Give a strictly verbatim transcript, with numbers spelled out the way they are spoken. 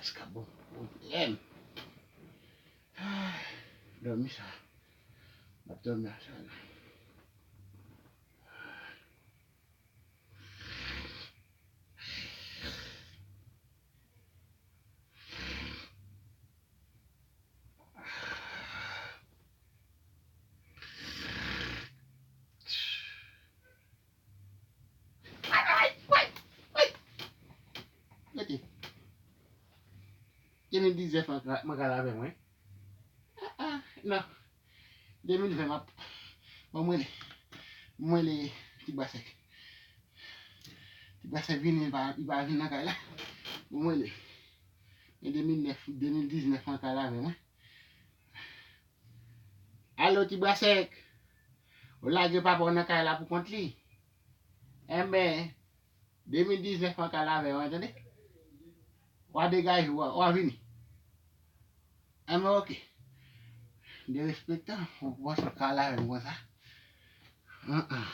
Sa ka ban m pwoblèm. Ay, dòmi sa. M ap dòmi a sa la. Gade. De mil diznèf mwen ka, mwen ka lave mwen. Ah, ah, non. De mil ven m ap, bon, mwen rele, mwen rele Ti Bwa Sèk. Ti Bwa Sèk vini, li pa, li pa vin nan kay la. Bon, mwen rele. Men de mil nèf, de mil diznèf mwen ka lave mwen. Alo, Ti Bwa Sèk. Ou lage papa w nan kay la pou kont li. Enben, de mil diznèf an ka lave w, tande? W a degaje w, w a, w a vini. Enben, oke. Derespektan, ou panse w ka lave m konsa? An, an.